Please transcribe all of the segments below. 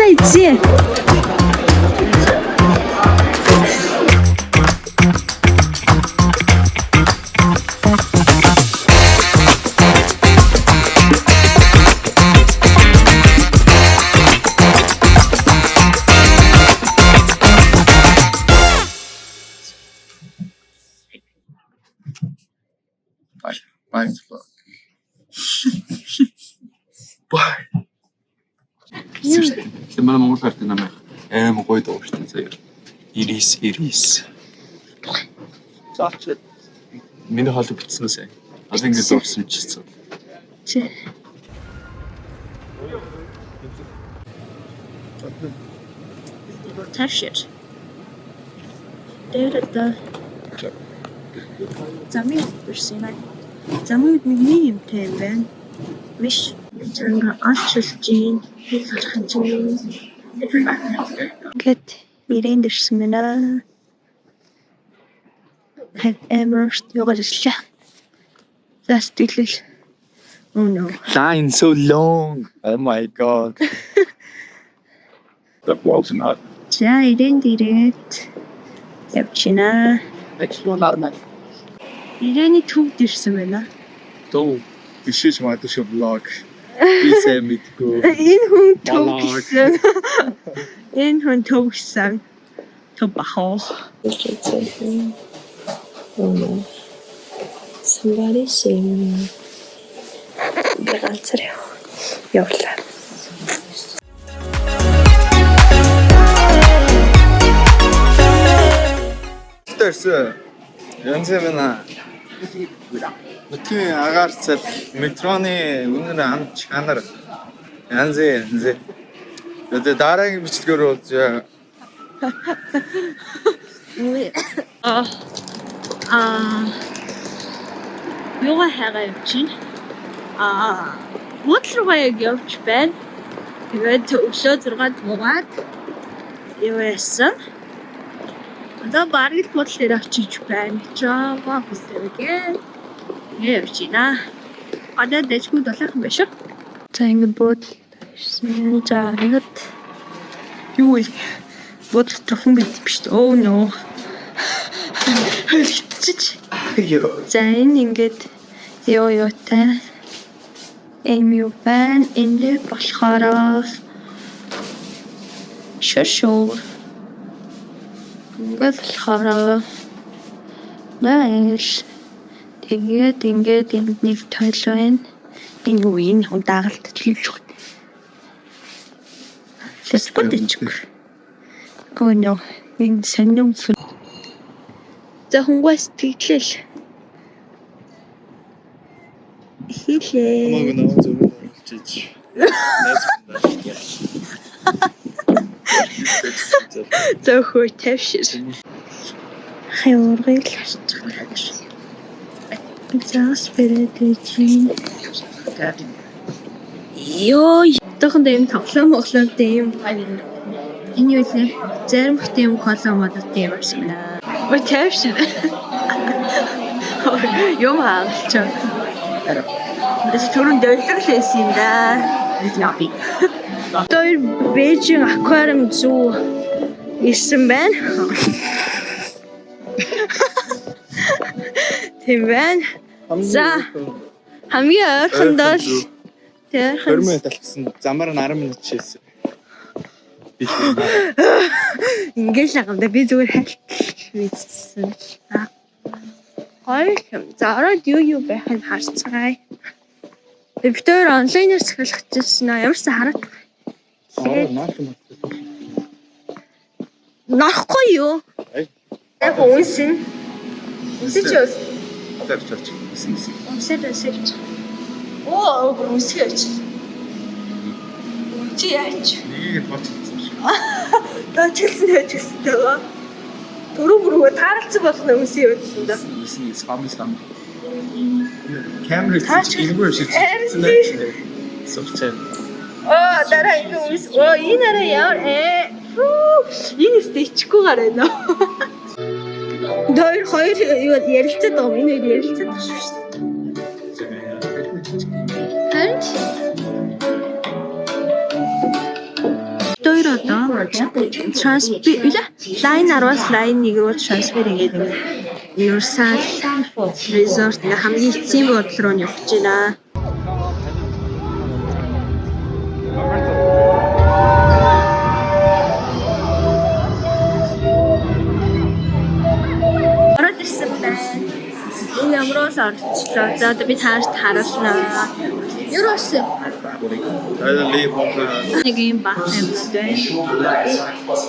再见。 Bye. Bye. Bye. Тэгээ манай Монгол гартын намайг аим гоё дуурчтай заяа. 99 99. Заач. Миний хоолой битсэн үү сайн? Одоо ингэ дуурсан чийсэн. Чи Тавшир. Тэр одоо замын ирсэн юм. Замын үед нэг юмтай юм байна. Биш. Чанга олчилж гин. Хэл гарах юм чинь. Ингээд ирэнд ирсэн байна. Have ever юугаар ирлээ. За сэтгэлэл. Oh no. Line so long. Oh my god. That was not. За ирэнд ирээд явчихна. Ирэний төвд ирсэн байна. Дөө бишиж магадгүй шүү vlog. Би сайн мэдгүй. Энэ хүн төв Vlog. гэсэн. Энэ хүн төв гэсэн. Төв бахоо. Oh no. Somebody save me. Би ганцаар явлаа. Тэрсэн. Янз юм аа. Нутгийн агаар цал метроны үнэр ам чанар янз янз. Тэгээ дараагийн бичлэгээр уулзъя. Аа. Аа. Юугаа хайгаа явчихна. Аа. Буудлын руугаа яг явж байна. Тэгээд өглөө 6-д буугаад юу яасан? Одоо бараг л буудлын дээр очиж байна. Метрогоо хүсэвгээ. Ингээ явж байна. Одоо дэжгүй дулаахан байх шүү. За ингэ буудал ирсэн. За ингээд юу вэ? Буудлын дотор хүн байд биш үү? Oh no. Хөлгөчч. Йоо. За энэ ингээд юу юутай эм юу байна. Энэ дээр болохоор шошоо. Ингээд болохоор нааш. Тэгээд ингээд энд нэг тойл байна. Энэ юу энэ хүн дагалт хийж өгнө. Лэспот ичгүй. Oh no. Энэ сонин сүр. За хүнгүй сэтгэлэл. Хийлээ. Хамаагүй наваа зөв оруулж ич. Найз хүн. Зөөхөө тавшир. Хаяурыг л харчих байна. Заас бэрээд чинь. Йоо, одоохондоо юм тоглоом моглоомтой юм. Энэ юу лээ? Зарим их юм кола модтой юм авсан байна. Ой тавшир. Юм хаалч. Тэс түрүүн доллар л байсан юм да. Одоо Бээжин аквариум зүү ирсэн байна. Тийм байна. За. Хамгийн ойрхондоо л тэр 20 минут алхсан. Замаар нь 10 минут шилсэн. Би ингээл агамда би зүгээр хальт мэдсэн. Гоё юм. За ороод юу юу байх нь харцгаая. Би битээр онлайнаар сахилах гэсэн аа. Ямар ч сан хараад. Аа наах юм. Нарахгүй юу? Ай. Яг үнсэн. Үнсэн чи ус. Тавьж авч. Исэн исэн. Үнсээд үнсээд. Оо бүр үнсгээ явчих. Чи яач? Нэгийг нь тооч хэлсэн шиг. Тоочлсон тоочлсон таа. Дөрөв бүрөө тааралцсан болгоно үнсэн явуулсан да. Исэн исэн спам спам. Камер Таач- чи энэгүй шиг Харин хэлсэн. Сувчаа. Оо дараа ингэ үнс. Оо энэ арай ямар ээ. Фүү. Энэ өстө ичихгүй гараа нөө. Хоёр хоёр юу ярилцаад байгаа юм. Энэ хоёр ярилцаад байгаа шүү дээ. Харин Хоёр одоо transfer line 10-аас line 1 рүү transfer хийгээд ингээд Universal Resort ингээ хамгийн эцсийн буудлын руу нь явж байна. Ороод ирсэн байна. Энэ ямроос орчлоо. За, одоо би таашд харуулнаа. Юу болсон? Нэг юм бах юм байна.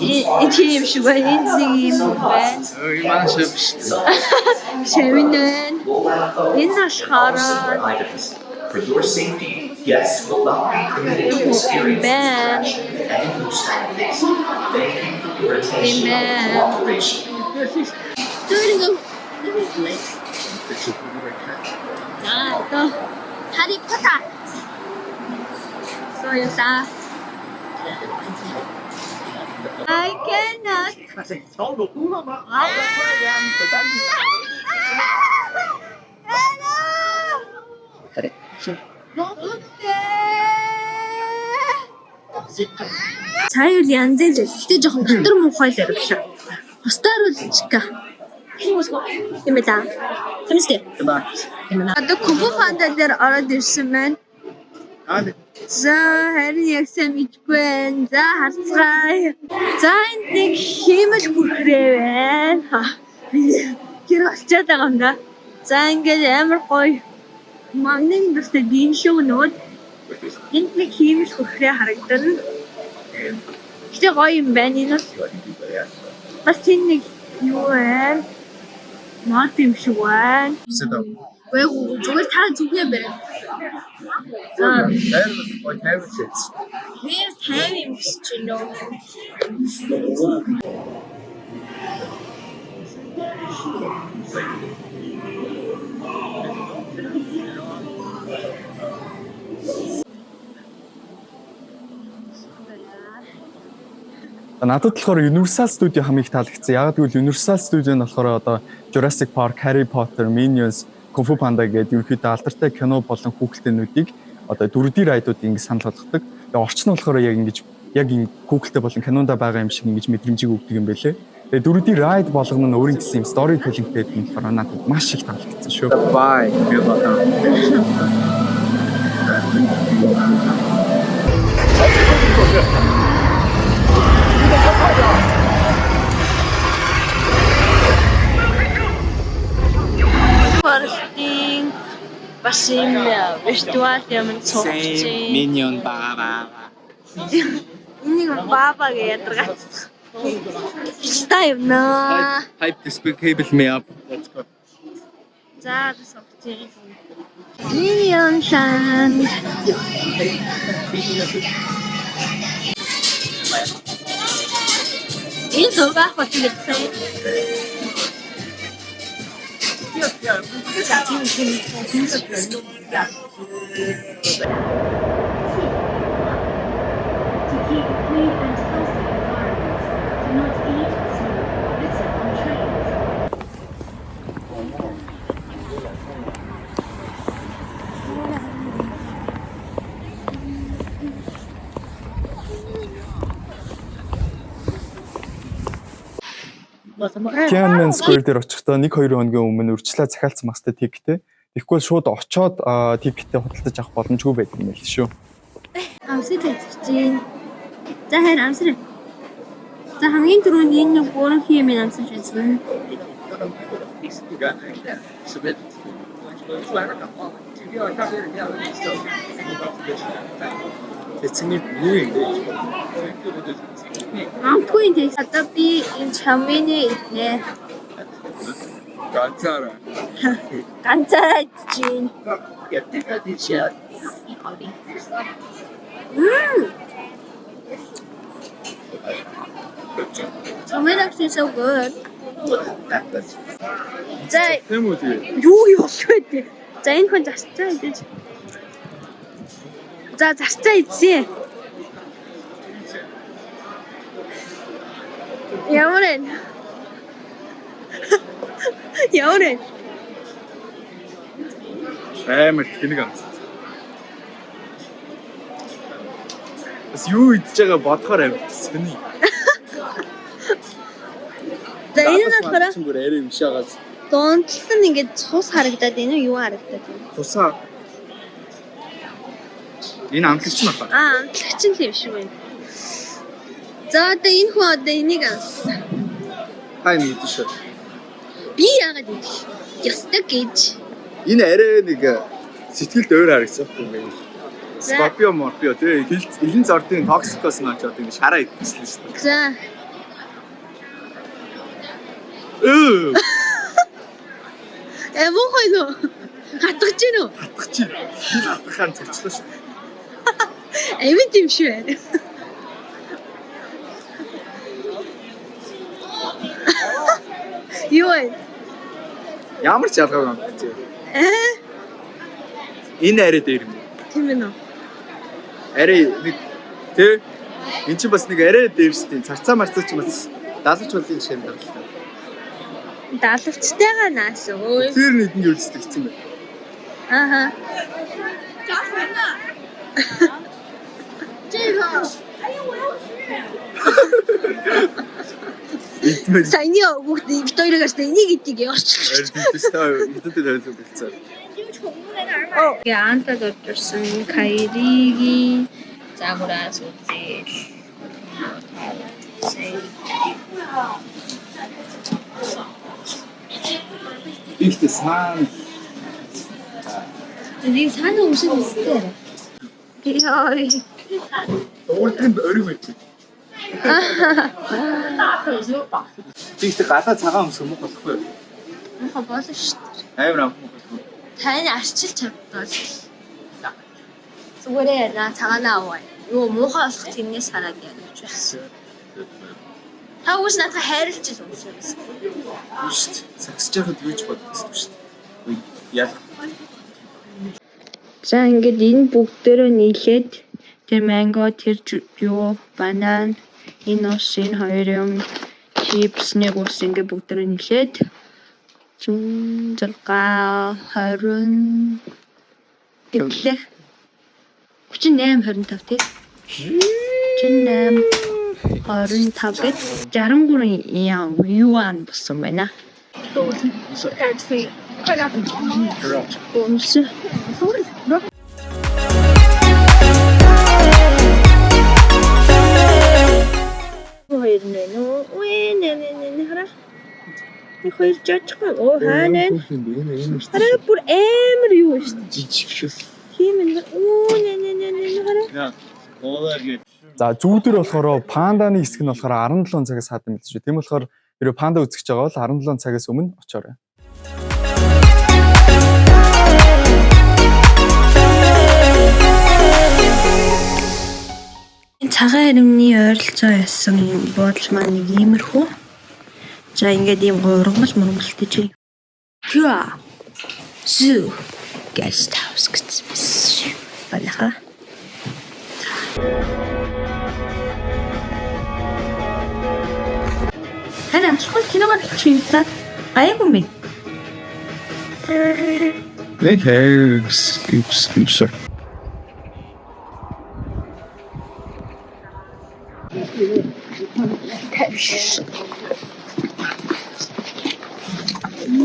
Энэ тийм юм шиг байна. Энд нэг юм байна. Манай шив шүү дээ. Шавин байна. Энэ болохоор For your safety, guests will not be permitted to experience байна. any ghost activities. Thank you for your attention Amen. and cooperation. За, одоо Harry Potter. Соёса. I cannot. Цай бол янз л. Гэтэ жоохон дотор муухай л ориглоо. Бусдаар бол чика. Тийм ээ да. Тийм үстэй. Одоо Kung Fu Panda дээр ороод ирсэн байна. За, харин яг сайн мэдэхгүй байна. За, харцгаая. За, энд нэг хиймэл бүрхрээ байна. Тэр болчиход байгаа юм да. За, ингээд амар гоё манган дуртай диншүү нүүд энд нэг хиймэл хүрхрээ харагдана. Гэтэ гоё юм байна энэ бол. Бас тийм нэг юу вэ? Мод юм шиг байна. Үгүй, зүгээр та зүгээр барай. За, би 50 юм биш ч нөө. Надад болохоор Universal Studio хамгийн их таалагдсан. Яг гэвэл Universal Studio нь болохоор одоо Jurassic Park, Harry Potter, Minions, Kung Fu Panda гэдэг ерөнхийдөө алдартай кино болон хүүхэлдэйнүүдийг одоо 4D ride-ууд ингэ санал болгодог. Тэгээ орчин нь болохоор яг ингэж яг ингэ хүүхэлдэй болон кинонда байгаа юм шиг ингэж мэдрэмжийг өгдөг юм байлээ. Тэгээ 4D ride болгоно нь өөрийн гэсэн юм storytelling-тэй нь болохоор надад маш их таалагдсан шүү. Bye. World-ийн бас юм virtual юм цугч. Minion баа. Энийг баба гэж ядаргац. Та юм наа. Hype despicable me up. Let's go. За, би сувч. Minion Land. Энэ зураг болсон гэсэн. To keep clean and healthy environments, do not eat, smoke, or litter on trains. Tiananmen Square дээр очихдоо 1 2 хоногийн өмнө урьдчилаа захиалцсан мастай ticket тэй. Тэгэхгүй шууд очоод ticket ээ худалдаж авах боломжгүй байдаг юм байл шүү. Амсаж идэж байна. За, харин амсар. За, хамгийн түрүүнд энэ нэг гурван юм амсаж үзнэ. Эцэний юу юм бэ? Амтгүй юм тийм. Одоо би энэ чамины иднэ. Ганцаараа. Ганцаараа идэж байна. Мм. Tomato actually so good. За, Тийм үү тэгээ? юу юу болох вэ? Тэ? За, энэ хүн зарцаа идэж. За, зарцаа идсэн. Ямар вэ? Ямар вэ? Амар тэнэг амс. Бас юу идэж байгаа бодохоор амар сони. За, энэ нь болохоор бүр арай юм шаагаас. Дунтал нь ингээд цус харагдаад байна уу? Юу харагдаад байна? Тусаа. Энэ амтлагч нь байна. Аа, амтлагч нь тийм шиг байна. За, одоо энэ хүн одоо энийг авсан. Та энэ идэж шүү. Би яагаад идэх? Ёстой гэж. Энэ арай нэг сэтгэлд өөр харагдсан юм байна. Скорпио морпио тий хилэн зордын токсикос нь очоод ингэ шараа идчихсэн шүү дээ. За. Өө. Э, муухай нөө. Хатгаж гин үү? Хатгах чи. Хил хатгахаар зочлоо шүү дээ. Амьд юм шиг байна. Юу вэ? Ямар ч ялгаагүй амтчих. Э, Энэ арай дээр юм. тийм ээ нөө. Арай нэг тий эн чинь бас нэг арай дээр шүү дээ. Царцаа марцаа ч бас далавч болын жишээ юм даа. Далавчтайгаа наас өө. Тэр нэгэн үйлчлэг гэсэн байна. Ааха. Идмээр Саяны хүүхд бит хоёрыг харсан энийг идийг яваач. Арай тийш та хэдэн тавилсан болцоо. Гэ антад орж ирсэн Кайригийн загвараас үзээл. Ихтэй сан Нэг санаа өмсөн үстэй. Яа. дуурдын ориг байт. Ихтэй гадаа цагаан өмсөх мөх болохгүй. Муха болно шүү дээ. Амар амх мөх болохгүй. Таны арчилж чаддаа. Зүгээрээ наа цагаанаа аваа. Юу муухай болох тэрнээс хараад яа гэж байна. Та үгүйс надад хайрлаж л өмсөн. Шүү дээ. Сагсаж байхад юу ч боддоггүй шүү дээ. Үгүй ял. За, ингээд энэ бүгдээрээ нийлээд тэр манго, тэр юу, банан, энэ ус, энэ хоёр юм, чипс, нэг ус, ингээд бүгдээрээ нийлээд 6 20 гэтлээ. 38 25 тий. 38 25 гэд 63 юан болсон байна. Өмсөн. Хоёр нэ нөө. Үе нэ нэ нэ нэ хараа. Нэг хоёр жожхон. Оо, хаана вэ? Хараа, бүр амар юу шүү дээ. Жижиг шүү. Тийм ээ. Оо, нэ нэ нэ нэ хараа. За, зүүдэр болохоор панданы хэсэг нь болохоор 17 цагаас хаад юм билээ шүү. Тийм болохоор хэрвээ панда үзэж байгаа бол 17 цагаас өмнө очоорой. Энэ цагаан аримны ойролцоо ясан буудал маань нэг иймэрхүү. За, ингээд ийм ургамал мурмалтай чи. Хя. Zoo guest house гэсэн байна. Тань амтлахгүй киногоор чи юм та. Гайгүй юм. Нэг хэвс гүпс гүпс.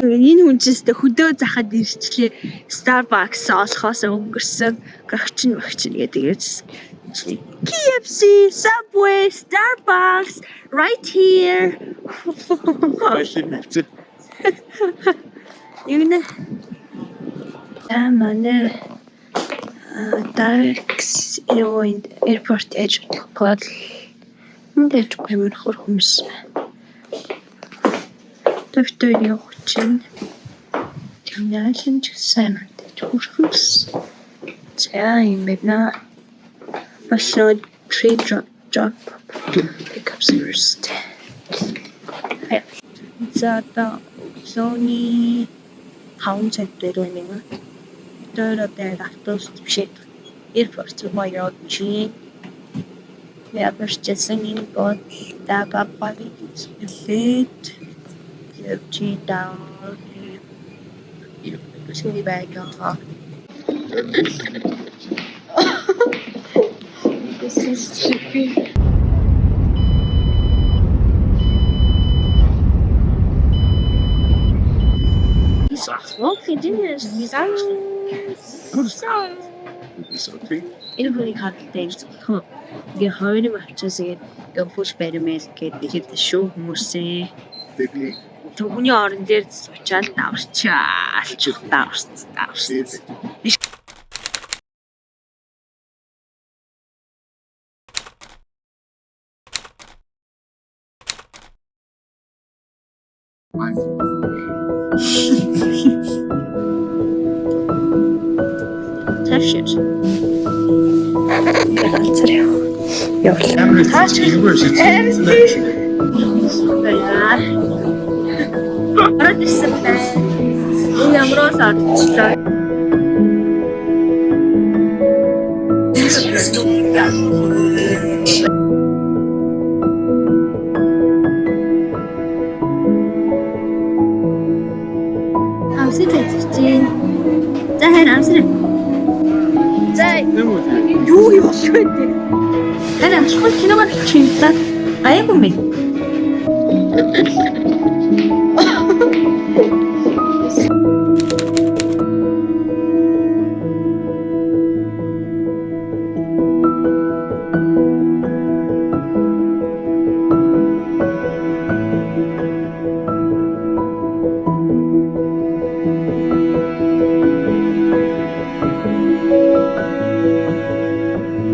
Энэ хүн чинь өстө хөдөө захад ирчлээ. Starbucks олохоос өнгөрсөн гогчин могчин гэдэг юмс. KFC, Subway, Starbucks right here. Баялын хэвцээ. Юу нэ? Аа, манай Darks юу airport ээж бол энд ээж амар хөр хүмүүс. Төвтэй явах чинь терминалын ч гэсэн амар хөрхөн. За, юм байна. Бас нэг trade drop drop pick up service. За, одоо өглөөний 5 цаг дээр байна юм. Тэр одоо яг автобус бишээ. Airport руу явж чинь. Ямар ч гэсэн энэ бодлоо бабаги хэлээд явж даа. Шүний байгаа. This is trippy. Энэ хүний хадалтай юм зөвхөн ингээ хоёрын авчаас ингээд гомфуш баримэл гэдэг ихэд шүү хүмүүсээ. Түүний орон дээр сучаал даварчаа, алчих даварч даварч. Tough shit. Би ганцаар явах. Явлаа. Цааш Эвгүй шиг. Ороод ирсэн байна. Энэ ямраас орчлоо. Амсаж үзэж чинь. За харин амсна. За юу юм бэ? Харин амсахгүй киногоор чинь та гайгүй юм бэ?